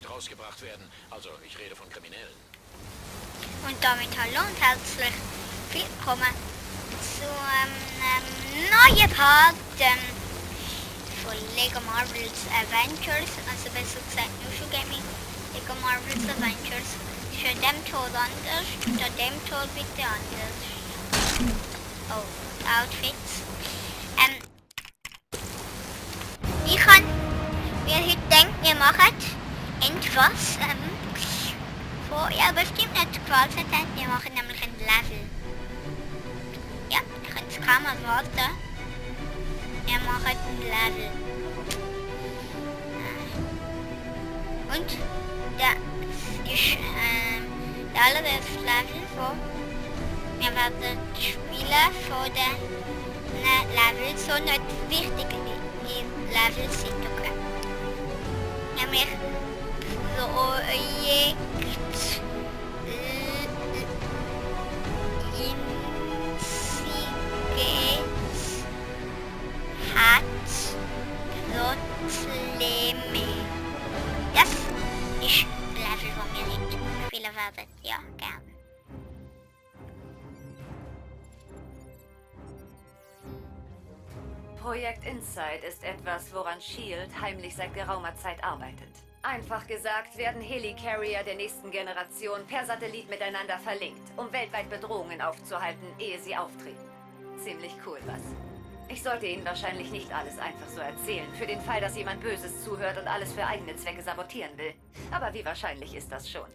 rausgebracht werden. Also, ich rede von Kriminellen. Und damit hallo und herzlich willkommen zu einem neuen Part von Lego Marvel's Avengers. Also besser gesagt nur schon Gaming. Lego Marvel's Avengers. Ist an dem Tod anders und an dem Tod bitte anders. Oh, Outfits. Ich kann mir heute denken, wir machen etwas, wo ihr bestimmt nicht gefallen hat. Wir machen nämlich ein Level. Ja, ihr könnt es kaum erwarten. Wir machen ein Level. Und das ist der allererste Level, wo wir werden spielen von den Level, so nicht wichtig Level sind, okay? Nämlich Projekt Inziges hat Probleme. Das ist ein Level, wo wir nicht spielen werden. Ja, gerne. Projekt Insight ist etwas, woran S.H.I.E.L.D. heimlich seit geraumer Zeit arbeitet. Einfach gesagt werden Helicarrier der nächsten Generation per Satellit miteinander verlinkt, um weltweit Bedrohungen aufzuhalten, ehe sie auftreten. Ziemlich cool, was? Ich sollte Ihnen wahrscheinlich nicht alles einfach so erzählen, für den Fall, dass jemand Böses zuhört und alles für eigene Zwecke sabotieren will. Aber wie wahrscheinlich ist das schon?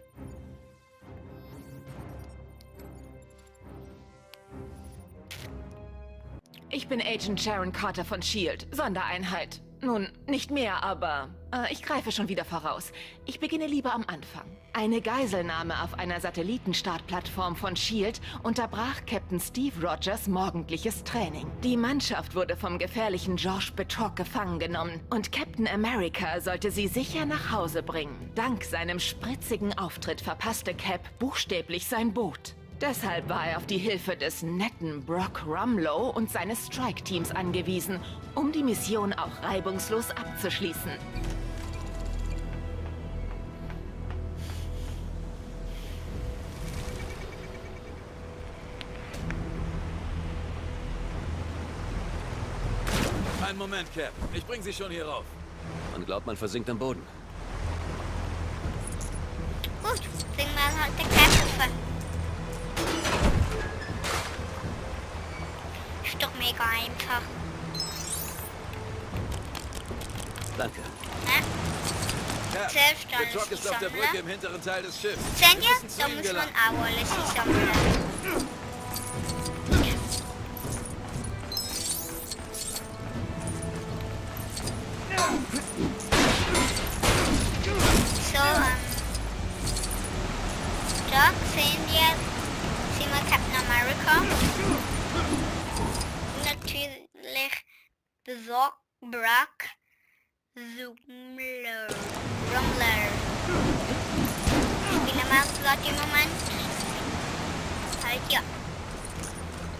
Ich bin Agent Sharon Carter von S.H.I.E.L.D., Sondereinheit. Nun, nicht mehr, aber ich greife schon wieder voraus. Ich beginne lieber am Anfang. Eine Geiselnahme auf einer Satellitenstartplattform von S.H.I.E.L.D. unterbrach Captain Steve Rogers morgendliches Training. Die Mannschaft wurde vom gefährlichen George Batroc gefangen genommen und Captain America sollte sie sicher nach Hause bringen. Dank seinem spritzigen Auftritt verpasste Cap buchstäblich sein Boot. Deshalb war er auf die Hilfe des netten Brock Rumlow und seines Strike-Teams angewiesen, um die Mission auch reibungslos abzuschließen. Einen Moment, Cap. Ich bring Sie schon hier rauf. Man glaubt, man versinkt am Boden. Gut, bringen wir halt den Kämpfer. Ist doch mega einfach. Danke. Ne? Cap, Selbst der alles Truck ist auf der sammeln. Brücke im hinteren Teil des Schiffs. Seht Wir ihr? müssen zu Da ihm muss man gelangen. auch alles sammeln. So, da sehen wir Captain America. Und natürlich Brock Rumler. Spielen wir gerade im Moment. Halt ja.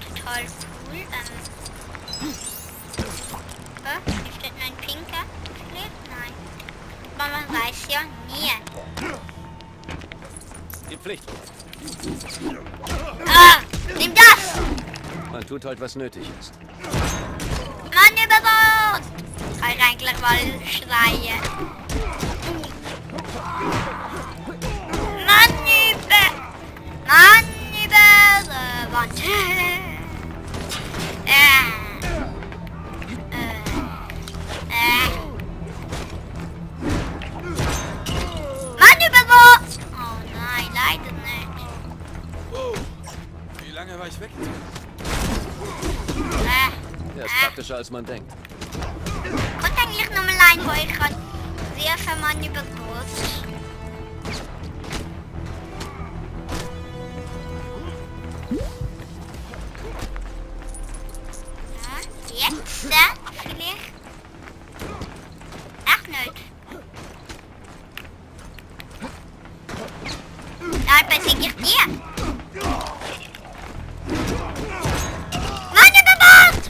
Total cool. Ist das noch ein pinker? Nein. Aber man weiß ja nie. Die Pflicht. Ah! Nimm das! Man tut halt, was nötig ist. Mann, überrascht! Kann ich eigentlich mal schreien. Mann, über Wand. Mann, überrascht! Oh nein, leider nicht. Oh, wie lange war ich weg? Er ist praktischer, als man denkt. Kommt eigentlich nochmal ein, wo ich gerade sehr vermann über Brust. Ja, jetzt, vielleicht. Ach, nicht. Da besiege ich dir. Mann, überbaut!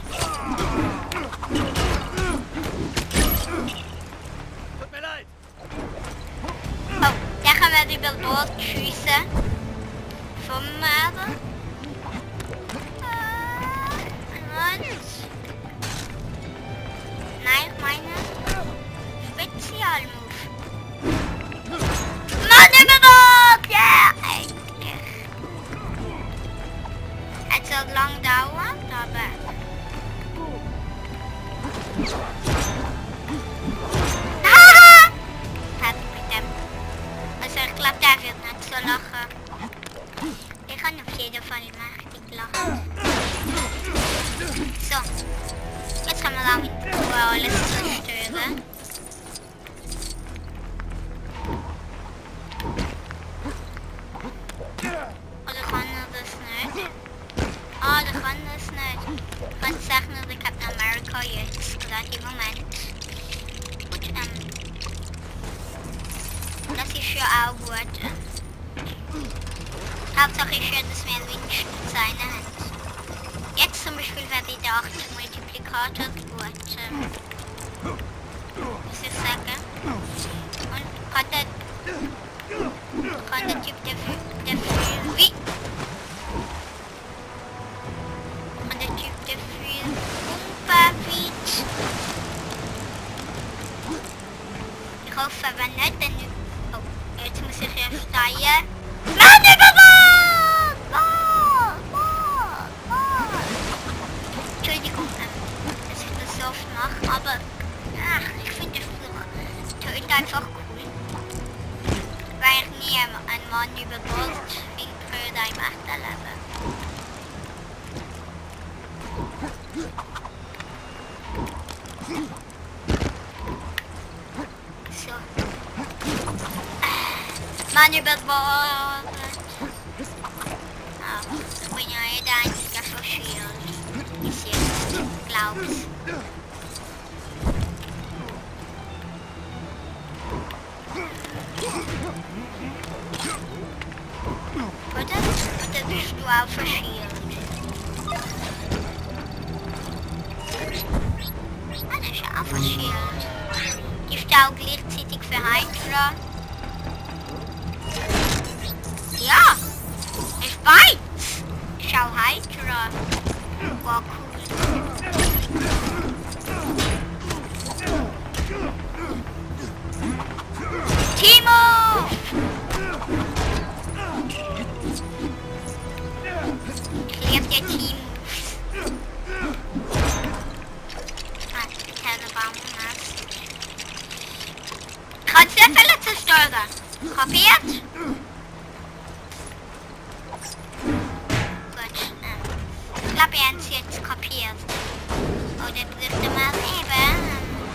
Tut mir leid. werde über Bord schiessen. Vom Mörder. Und... Nein, ich meine... Spezialmove. Mann, über Bord! Ja, eigentlich. Es wird lang dauern, aber... Also ich glaube, der wird nicht so lachen. Ich kann auf jeden Fall mächtig lachen. So. Jetzt können wir damit alles zerstören. Oder kann er das nicht? Ah, der kann das nicht. Kann es echt nur der Captain America jetzt, gerade im Moment. Gut, das ist ja auch gut. Hauptsache ist ja, dass wir wenigstens einen haben. Jetzt zum Beispiel wäre der 8 Multiplikator gut. Muss ich sagen. Und kann der Typ dafür wie? Kann der Typ dafür Pumperwitz? Ich hoffe, wenn nicht, dann... Oh, jetzt muss ich ja steigen. Mann, überwand! Entschuldigung, dass ich das so oft mache, aber ich finde das tönt einfach cool. Weil ich nie einen Mann über Bord wie früher im echten Leben. So. Mann über Bord. Ah, ich bin ja der Einzige für Shield. Bis jetzt, glaub's. Oder bist du auch für Shield? Ah, das ist ja auch für Shield. Ist auch gleichzeitig für Hydra. Ja, ich weiß. Schau Hydra. Wow, cool. Timo! Ich liebe die Teams. Kannst du Fälle zerstören? Kapiert? Gut, ich glaube, ihr habt es jetzt kapiert. Oder dürfte man eben,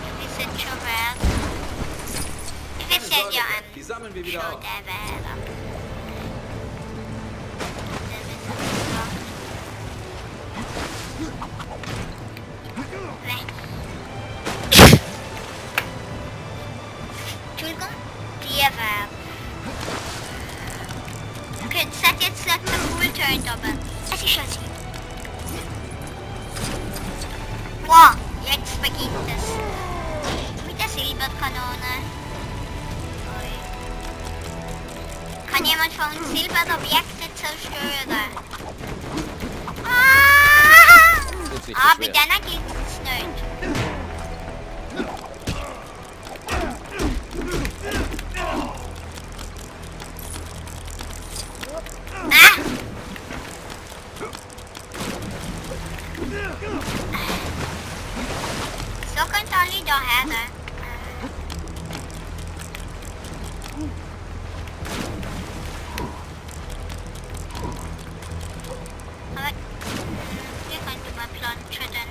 wir wissen schon wer. Wir wissen ja Die sammeln wir wieder schon auf. der wäre. Entschuldigung, die wäre. Okay, das hat jetzt nicht so cool tönt, aber es ist schon so. Wow, jetzt beginnt es. Mit der Silberkanone. Ui. Kann jemand von uns Silberobjekte zerstören? Ist nicht so Bei schwer. denen geht es nicht. So könnt alle da her. Aber wir können mal planschen dann.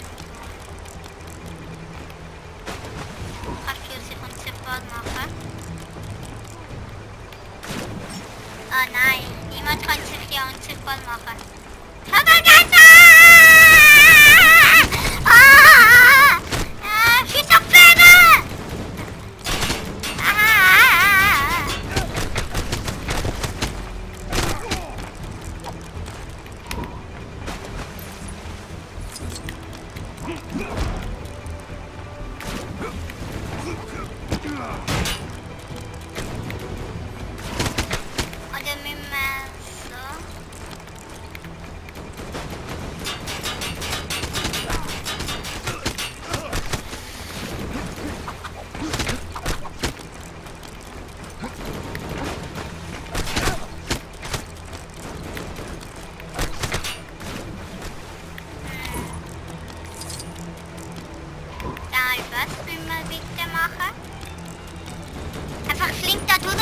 Kannst du sie unsichtbar machen? Oh nein, niemand kann sich hier unsichtbar machen. Vergessen! Schizophrene!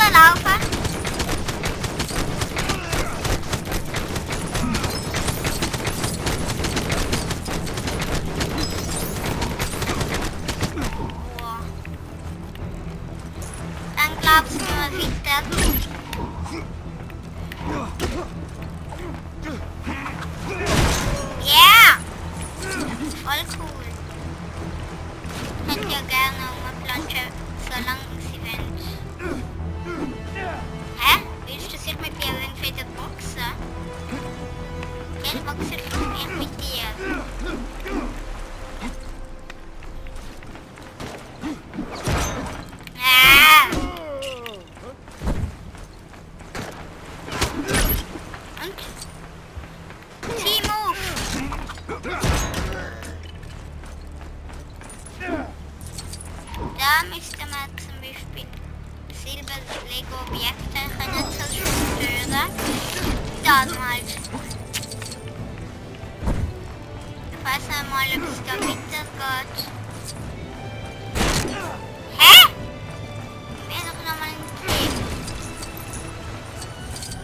weiterlaufen. Boah. Dann glaubst du mir weiter. Ja! Voll cool. Ich hätte ja gerne eine Plansche, solange sie wollen. Hä? Willst du sich mit mir irgendwie boxen? Gell, boxe ich mit dir. Ah! Und? Team-Move! Da müsste man zum Beispiel Silber-Lego-Objekte können zerstören. Das halt. Ich weiß nicht mal, ob es da weitergeht. Hä? Wer doch nochmal ein Clip?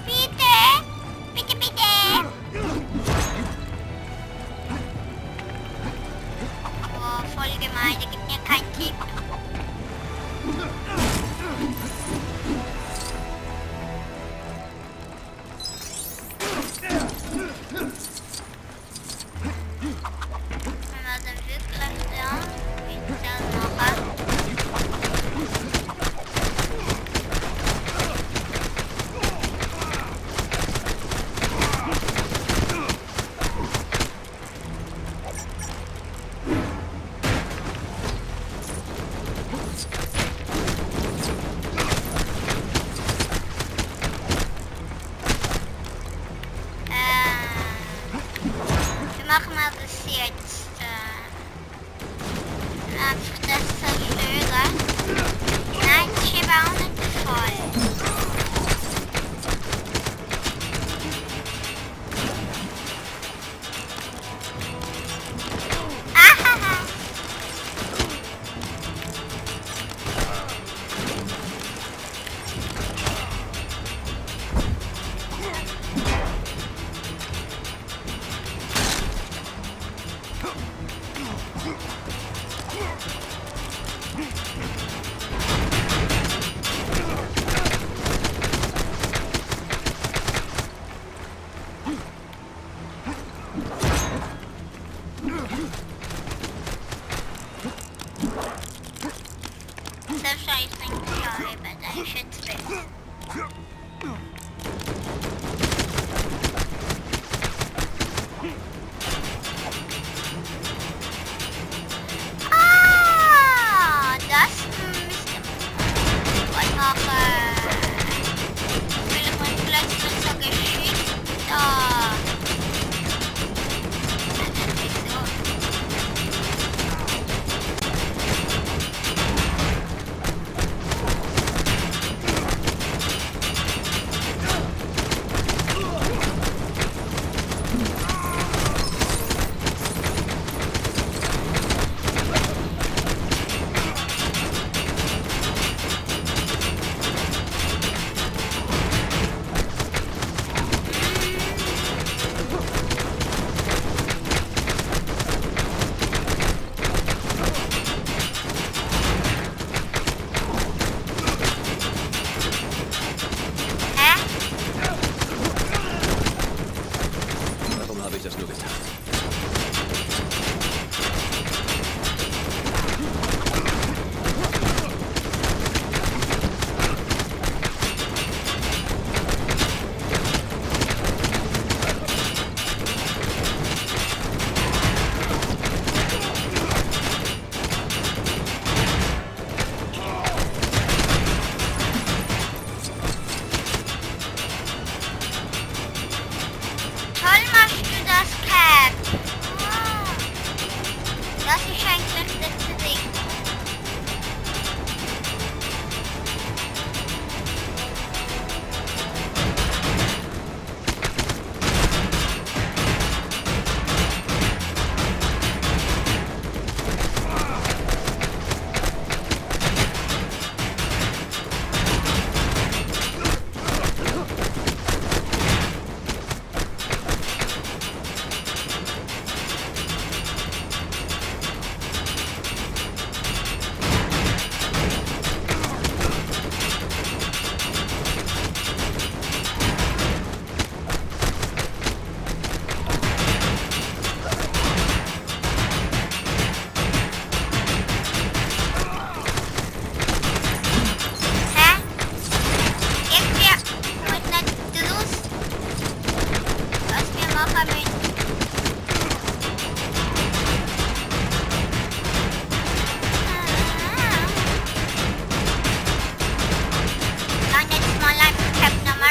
Bitte! Bitte, bitte! Boah, voll gemein, der gibt mir keinen Tipp. Wenn man dann wirklich da wieder machen. Wie machen wir das jetzt? Einfach das zerstören? Nein, das ist eben auch nicht der Fall. Ahaha! Selbst ich denke, ja, eben, da ist jetzt besser. Ah, das müsste man machen. Will man plötzlich so geschickt da. Wieso?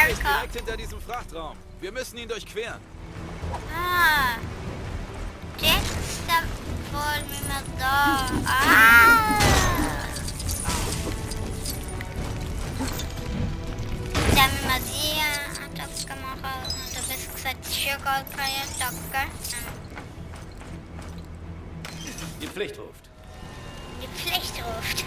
America. direkt hinter diesem Frachtraum. Wir müssen ihn durchqueren. Ah. Jetzt wollen wir da. Ah. Dann müssen wir die Attacke machen. Und du bist gesagt, Sugar keine Attacke. Die Pflicht ruft. Die Pflicht ruft.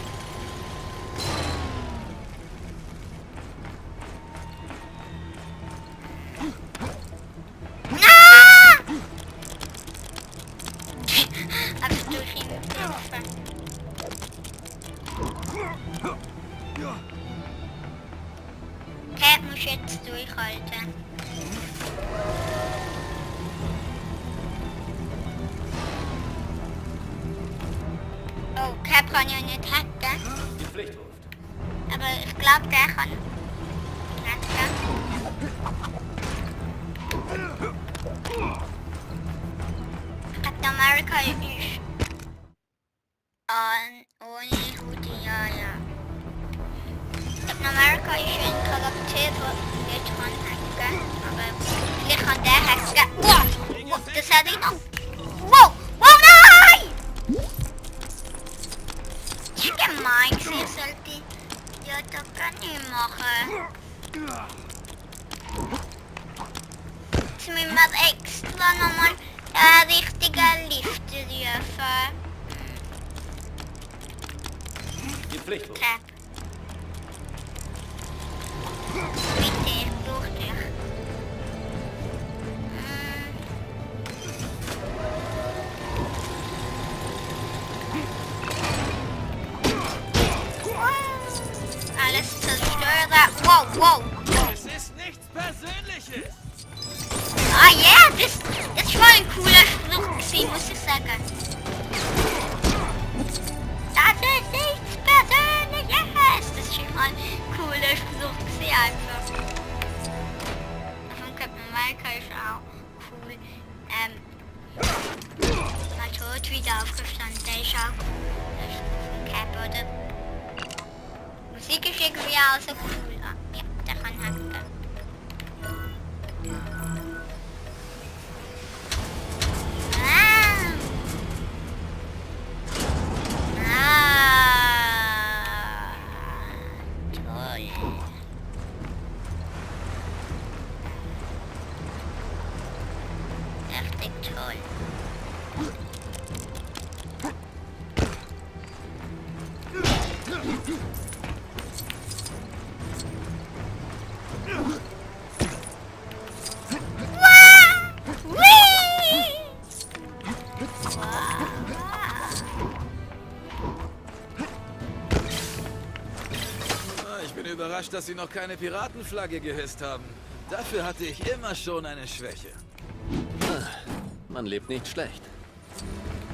Einfach durch ihn kämpfen. Cap muss jetzt durchhalten. Oh, Cap kann ja nicht hacken. Die Pflicht ruft. Aber ich glaube, der kann hacken. Captain America ist ohne Hoodie, ja. Captain America ist ein Charakter, der nicht kann hacken. Aber vielleicht kann der hacken. Wow, das hätte ich noch. Wow, nein! Das ist gemein, ich sollte ja das gar nicht machen. Jetzt müssen wir extra nochmal einen richtigen Lift rufen. Die Pflicht ruft. Cap. Bitte, ich brauche dich. Alles zerstören. Wow. Es ist nichts Persönliches. Ah ja, das war ein cooler Spruch gewesen, muss ich sagen. Das ist nichts Persönliches. Das ist schon mal ein cooler Spruch gewesen einfach. Von Captain America ist auch cool. Mal tot wieder aufgestanden, der ist auch cool. Der ist von Cap, oder? Musik ist irgendwie auch so cool. Ah, ja, der kann hacken. Toll. Richtig toll. Ich bin überrascht, dass Sie noch keine Piratenflagge gehisst haben. Dafür hatte ich immer schon eine Schwäche. Man lebt nicht schlecht.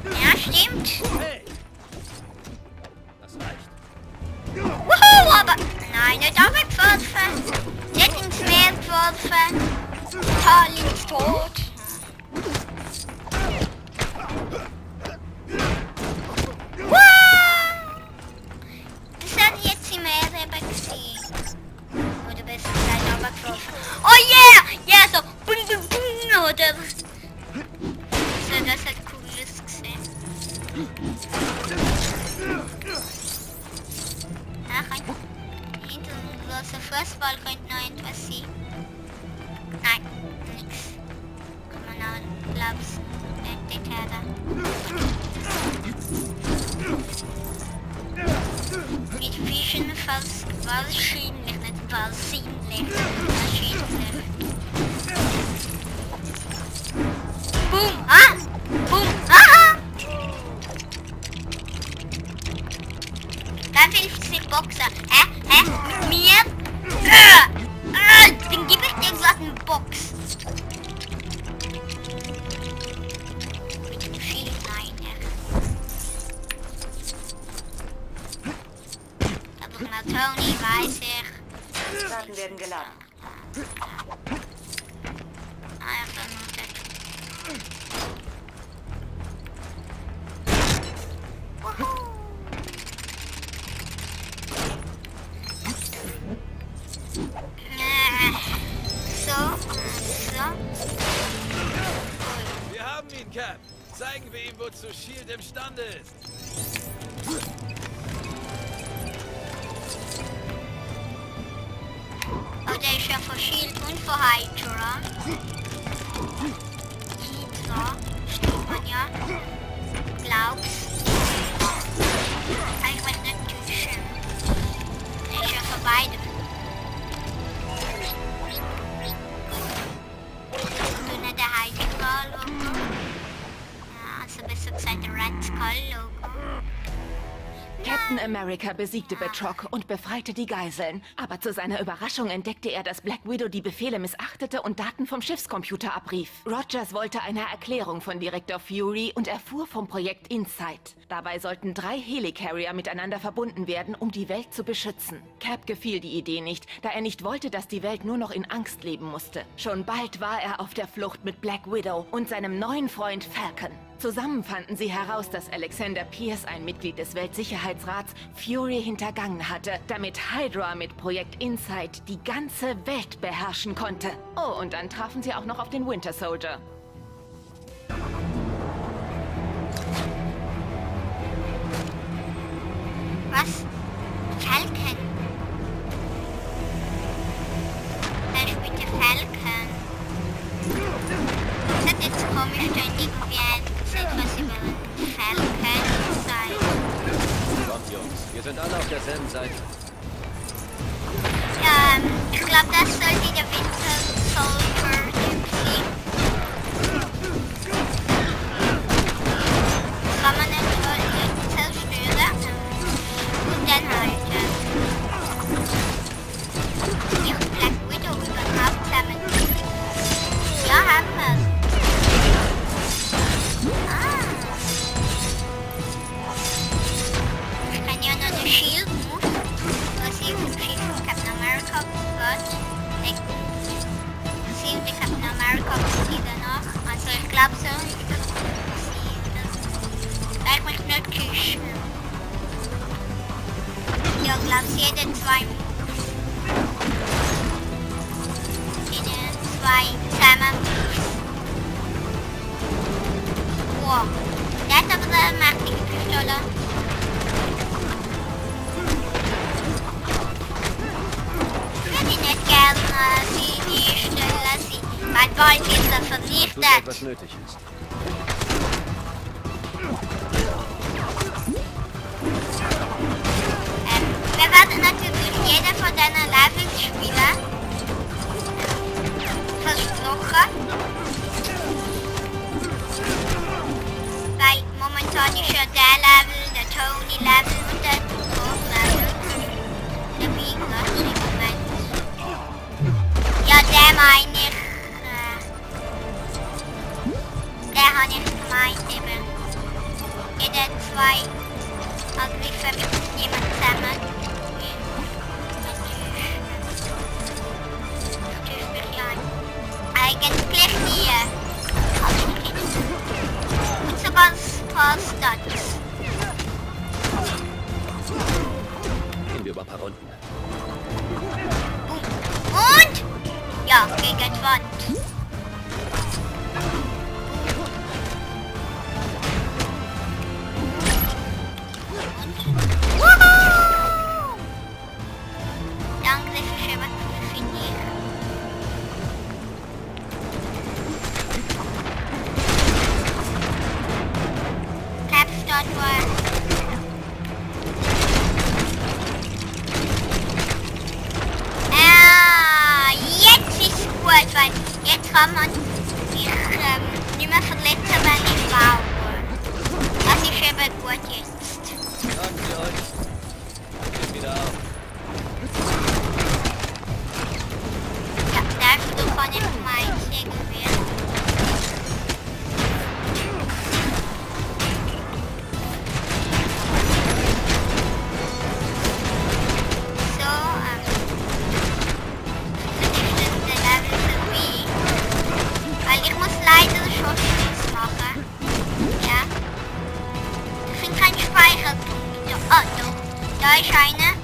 Ja, stimmt. Hey! Das reicht. Wuhu, aber... Nein, nicht abgeworfen. Nicht ins Meer geworfen. Total ins Tod. Das hat jetzt im Meer eben gesehen. Oder besser gesagt abgeworfen. Oh yeah! Ja, so... Oder... So, das hat Cooles gesehen. Hinter einem großen Fußball könnte noch etwas sein. Nein, nix. Kann man auch, glaub's, nicht haben. Mit Fischen fast wahrscheinlich, nicht wahrscheinlich. Wahrscheinlich. Boom! Ah! Boom! Aha! Dann hilft es nicht Boxer. Hä? Mit mir? Dann gebe ich dir gerade eine Box. Mit dem viel kleiner. Aber nach Tony weiß ich. Daten werden geladen. Einfach nur das. So. Wir haben ihn, Cap. Zeigen wir ihm, wozu S.H.I.E.L.D. imstande ist. Oh, der ist ja von S.H.I.E.L.D. und von Hydra. Hydra, steht man ja. Glaub's. Ich möchte nicht täuschen. Der ist ja von beidem. Du nicht der Hydra-Logo. Ja, also besser gesagt der Red Skull-Logo. Captain America besiegte Batroc und befreite die Geiseln. Aber zu seiner Überraschung entdeckte er, dass Black Widow die Befehle missachtete und Daten vom Schiffscomputer abrief. Rogers wollte eine Erklärung von Direktor Fury und erfuhr vom Projekt Insight. Dabei sollten 3 Helicarrier miteinander verbunden werden, um die Welt zu beschützen. Cap gefiel die Idee nicht, da er nicht wollte, dass die Welt nur noch in Angst leben musste. Schon bald war er auf der Flucht mit Black Widow und seinem neuen Freund Falcon. Zusammen fanden sie heraus, dass Alexander Pierce, ein Mitglied des Weltsicherheitsrats, Fury hintergangen hatte, damit Hydra mit Projekt Insight die ganze Welt beherrschen konnte. Oh, und dann trafen sie auch noch auf den Winter Soldier. Was? Falcon? Wer spielt der Falcon? Das hat jetzt komisch dann irgendwie etwas über Falcon sein. Kommt, Jungs. Wir sind alle auf derselben Seite. Ja, ich glaube, das sollte der Winter Soldier-Typ sein. Kann man nicht zerstören. Und dann halt. Ich und Black Widow überhaupt zusammen. Ja, haben wir. Ich kann ja noch den Shield-Move, was ich vom Schiff von Captain America gehört. Sie und die Captain America sie danach. Also ich glaube so. Ich möchte nicht küssen. Ja, ich glaube jede 2 Moves. Jede 2 zusammen Moves. Wow. Der hat aber eine mächtige Pistole. Ich würde nicht gerne sie die Stelle sehen, weil bald wird er Tut vernichtet. was nötig ist. Wir werden natürlich jede von diesen Levels spielen. Versprochen. Weil momentan ist ja der Level, der Tony-Level und der Thor-Level dabei gerade im Moment. Ja, der meine ich. Der habe ich gemeint eben. Jede 2 Angriffe mit jemand zusammen. Eigentlich nie. Also nicht. Und sogar ein paar Stunts. Gehen wir über ein paar Runden. Und? Ja, gegen die Wand. Woohoo! Der Angriff ist eben finde ich. Start war. Jetzt ist gut, weil jetzt kann man sich nicht mehr verletzen, wenn ich baue. Das ist eben gut jetzt. Danke euch. Geht wieder auf. Ja, dafür kann ich meins irgendwie. Da ist eine.